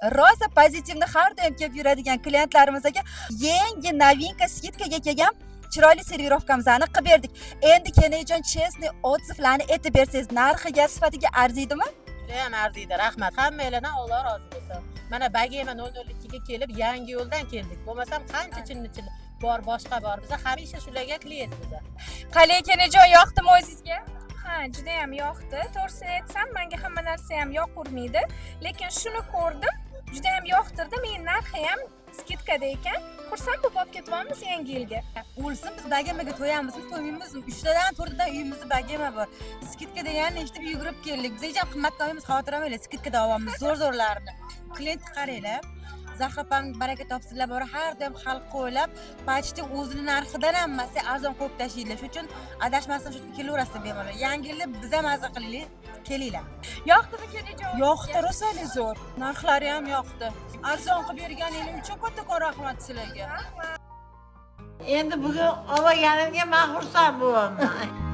Rosa позитивный har doim kelib yuradigan klientlarimizga yangi новинка, скидка ga kelgan chiroyli сервировка mizni qilib berdik. Endi, Kenajon, честный отзыв larni aytib bersangiz, narxiga, sifatiga arziydimi? Judayam arziydi, rahmat hammanglardan, Alloh rozi bo'lsin. Mana, Bogema 002 ga kelib, yangi yo'ldan keldik. Bo'lmasam qancha chinni bor, boshqa bor, biza hamisha shularga klient biza. Qalay, Kenajon, yoqdimi o'zingizga? Ha, judayam yoqdi. To'g'risini aytsam, manga hamma narsa ham yoqurmaydi, lekin shuni ko'rdim, judayam yoqtirdi. Men narxi ham скидка da ekan, xursand bo'lib olib ketyapmiz yangi yilga. O'lsin, biz Bogemaga to'yamizmi, to'ymaymizmi? Uchtadan, to'rttadan uyimizda Bogema bor. Скидка deganini eshitib, yugurib keldik. Biz hech ham qimmatga olmaymiz, xavotir olmanglar, скидка da olyapmiz zo'r zo'rlarini. Klient qaranglar, Zahra opam baraka topsinlar, bor, har doim xalqqa o'ylab, почти o'zini narxidan ham arzon qo'yib tashlaydilar. Shuning uchun adashmasdan shu yerga kelaverasizlar bemalol. Yangi yilda biz ham maza qilaylik, kelinglar. Yoqdimi, Kenajon? Yoqdi, rosali zo'r. Narxlari ham yoqdi. Arzon qilib berganingiz uchun kattakon rahmat sizlarga. Endi bugun olganimga man xursand bo'lyapman.